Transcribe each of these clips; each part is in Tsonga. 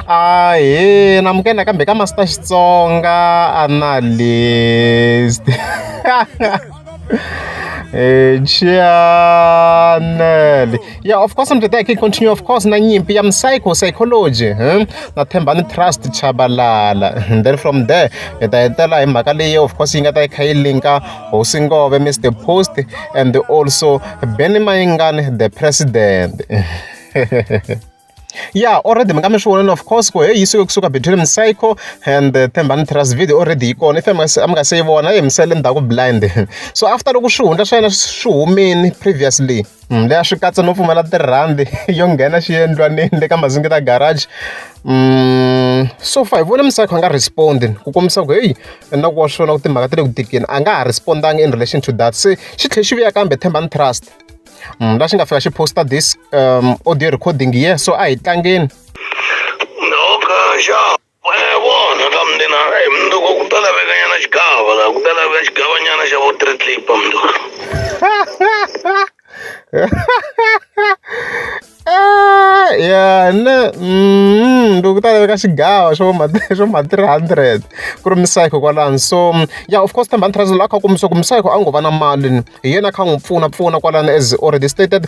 Ahee na amukela nakambe ka Master Xitsonga Analyst channel. Yeah, of course I'm today continue of course na nyimpi ya psycho psychology na Thembani Trust Chabalala. And then from there hi ta hetela hi mhaka leyi of course yi nga ta yi kha yi linka Hosi Ngove Mr Post and also Benny Mayengani the president. Yeah, already mi nga mi swi vonile of course ku hey yi suke kusuka between Psycho and Thembani Trust video already yi kona if a mi nga se yi vona yi mi sele ndzhaku blind. So after loko swihundla swa yena swi humini previously leyi a swi katsa no pfumala tirhandi yo nghena xiyendlwanini le ka Mazingita garage so far hi vone Psycho a nga respond ku kombisa ku heyi na ku wa swi vona ku timhaka ta le ku tikeni a nga ha respondangi in relation to that se xi tlhela xi vuya kambe Thembani Trust la xi nga fika xi posta this audio recording here so a hi tlangeni. Okay, xa vona ka mndena hey mundzuku ku ta laveka nyana xigava la ku ta laveka xigava nyana xa vo three clip mundzuku. Ya ne loko ku ta laveka xigava xo ma xo ma 300 ku ri Psycho kwalano so yeah of course Thembani Trust la kha kombisa ku Psycho a ngo va na mali hi yena a kha a n'wi pfuna pfuna kwalano as already stated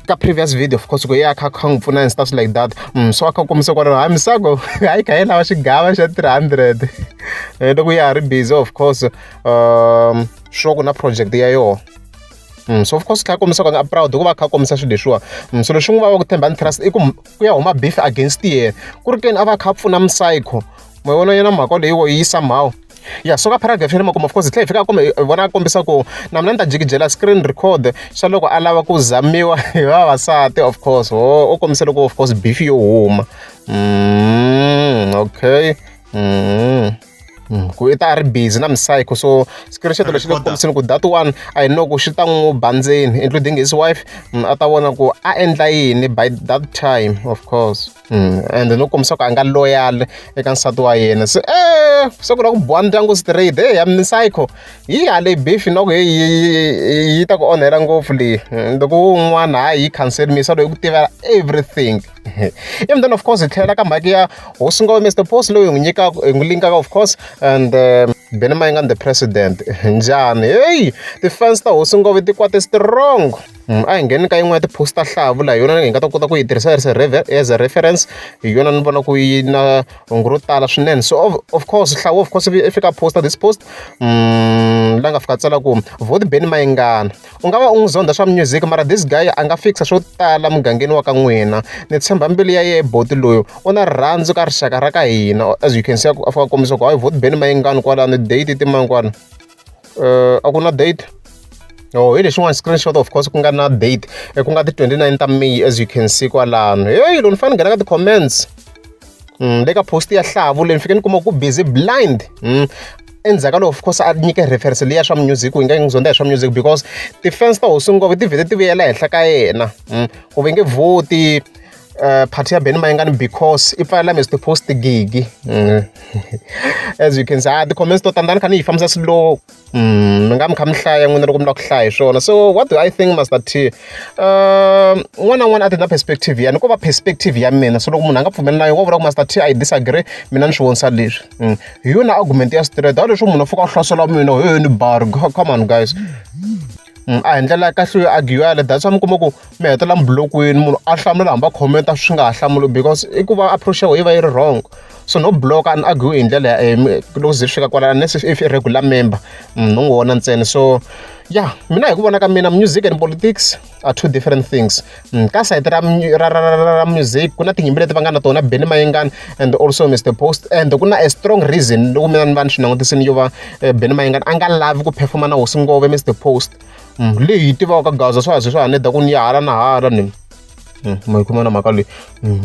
ka previous video of course ku ya kha kha n'wi pfuna and stuff like that so a kha kombisa kwalano hayi Psycho hayi kha yi lava xigava xa 300 loko ya ha ri busy of course sure ku na project ya yona. So of course kha kombisa ku a nga proud hikuva a kha a kombisa swilo leswiwa so leswi n'wi vavaka Thembani Trust i ku ku ya huma beef against yena ku ri keni a va a kha a pfuna Psycho ma vona yena mhaka leyi yi somehow ya so ka paragraph ya le makumu of course hi tlhela hi fika kumbe hi vona a kombisa ku na mina ni ta jikijela screen record xa loko a lava ku zamiwa hi vavasati of course ho u kombisa loko of course beef yo huma okay ku i ta a ri busy na Psycho so screenshot lexi le ku kombiseni ku that one I know ku xi ta n'wi ba ndzeni including his wife a ta vona ku a endla yini by that time of course and no kombisa ku a nga loyal eka nsati wa yena se se ku la ku biwa ndyangu straight hey ya Psycho yi hale beef na ku hey yi ta ku onhela ngopfu leyi loko wun'wana hayi yi cancel misa loyi ku tiva everything. Even then of course hi tlhela ka mhaka ya Hosi Ngove Mr Post loyi hi n'wi nyikaka hi n'wi linkaka of course and Benny Mayengani the president njhani hey ti-fans ta Hosi Ngove ti kwate strong a hi ngheni ka yin'wana ya ti-post ta hlavu laha yona hi nga ta kota ku yi tirhisa as a reference hi yona ni vona ku yi na hungu ro tala swinene so of course hlawu of course i fika posta this post la nga fika tsala ku vote Benny Mayengani u nga va u n'wi zonda swa music mara this guy a nga fixa swo tala mugangeni wa ka n'wina ni tshemba mbilu ya yehe boti loyi u na rirhandzu ka rixaka ra ka hina as you can see a fika a kombisa ku hayi vote Benny Mayengani kwalano date timangwana a ku na date oh hi lexin'wana screenshot of course ku nga na date ku nga ti 29 ta May as you can see kwalano hey loko ni fanele ni nghena ka ti-comments le ka post ya hlavu leyi ni fike ni kuma ku busy blind endzhaku ka loko of course a nyike reference leya swa music yi nga n'wi zonda hi swa music because ti-fans ta Hosi Ngove ti vhele ti vuyela henhla ka yena ku va nge vhoti party ya Benny Mayengani because i pfalela Mr Post gigi as you can see ti-comments to tani ni kha ni yi fambisa slow mi nga mi kha mi hlaya n'wina loko mi lava ku hlaya hi swona so what do I think Master T un'wana na un'wana a ti na perspective ya ni ko va perspective ya mina so loko munhu a nga pfumeli na yona wa vula ku Master T I disagree mina ni swi vonisa leswi hi yona argument ya straight ha leswi munhu a fika a hlasela mina he ni bar come on guys a hi ndlela ya kahle yo argue that's why mi kuma ku mi hetelela mi block-wini munhu a hlamula hambi a comment swi nga ha hlamuli because i ku va approach ya wena yi va yi ri wrong so no block a ni argue hi ndlela ya loko ze swi fika kwalano unless if i regular member no n'wi vona ntsena so yeah mina hi ku vona ka mina music and politics are two different things ka sayiti ra ra ra ra ra music ku na tinyimpi leti va nga na tona Benny Mayengani and also Mr Post and ku na a strong reason loko mina ni va ni swi langutisini yo va Benny Mayengani a nga lavi ku performa na Hosi Ngove Mr Post leyi hi tivaka Gaza swa ha ze swa ha neda ku ni ya hala na hala ni ma yi khoma na mhaka leyi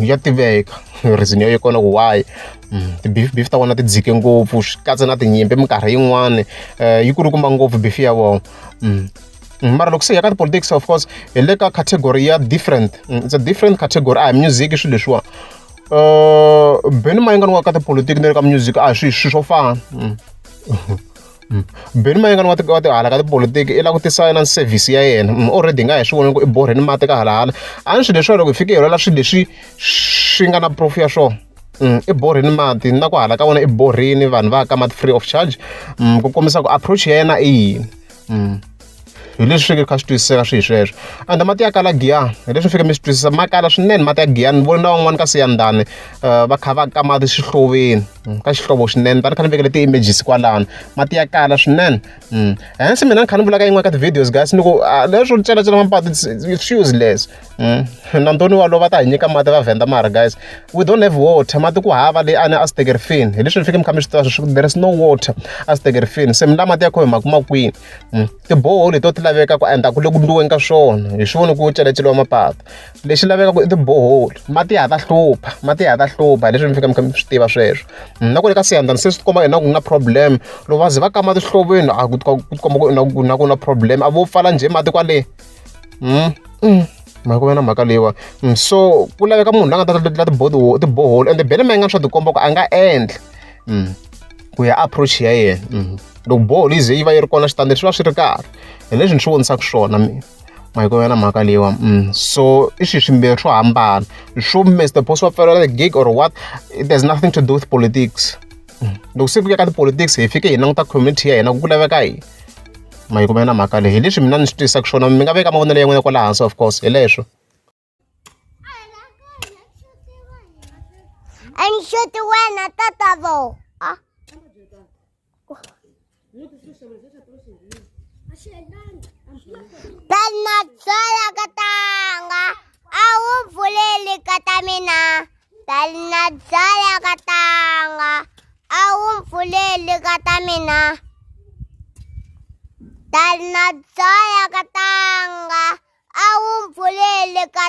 ya tiveka reason ya kona ku why ti-beef beef ta vona ti dzike ngopfu swi katsa na tinyimpi minkarhi yin'wani yi kulukumba ngopfu beef ya vona mara loko se hi ya ka ti-politics of course hi le ka category ya different it's a different category a hi music swilo leswiwa Benny Mayengani wa ka tipolitiki na le ka music a hi swilo swo fana. Benny Mayengani wa wa tihala ka tipolotiki i lava ku tisa na service ya yena already hi nga hi swi vona ku i borheni mati ka halahala a ni swilo leswiwa loko hi fike hi lwela swilo leswi swi nga na proof ya swona i borheni mati na ku hala ka vona i borheni vanhu va ka mati free of charge ku kombisa ku approach ya yena i yini hi leswi swi kha swi twisiseka swi hi sweswo ende mati ya kala Giyani hi leswi fike mi swi twisisa ma kala swinene mati ya Giyani ni vone na van'wani ka Siyandhani va kha va ka mati xihloveni ka xihlovo xinene tani kha ni vekele ti-images kwalano mati ya kala swinene hence mina ni kha ni vula ka yin'wana ka ti-videos guys ni ku leswo celacela mapatu it's useless na ntoni walowo va ta hi nyika mati va vhenda mara guys we don't have water mati ku hava leyi a ni a Stekerfini hi leswi ni fike mi kha mi swi tiva sweswo there is no water a Stekerfini se mi la mati ya kho hi ma kuma kwini tiboholi hi to ti laveka ku endla ku le ku ndliweni ka swona hi swi voni ku celaceliwa mapatu lexi lavekaka i tiboholi mati ya ha ta hlupha mati ya ha ta hlupha hi leswi mi fika mi kha mi swi tiva sweswo na kwale ka Siyandhani se swi tikomba ingaku ku na problem loko va ze va ka mati swihlobeni a ku tikomba ku ingaku na ku na problem a vo pfala njhe mati kwale mhaka ku va na mhaka leyiwani so ku laveka munhu la nga ta la tiboholi ende Benny Mayengani swa tikomba ku a nga endla ku ya approach ya yena loko borehole yi ze yi va yi ri kona xitandi swi va swi ri kahle hi leswi ni swi vonisaka swona mina ma yi na mhaka leyiwa so i swilo swimbirhi swo hambana swo Mr Post wa pfalela gig or what it has nothing to do with politics loko se ku ya ka tipolitics hi fike hi languta community ya hina ku ku laveka yini ma yi kuma na mhaka leyi hi leswi mina ni swi twisisaka swona mi nga veka mavonelo ya n'wina kwala hansi of course hi leswo A ni xoti wena tata vo. A. Tana tsala ka tanga a wu pfuleli ka ta mina tana tsala ka tanga a wu pfuleli ka ta mina tana tsala ka tanga a wu pfuleli ka.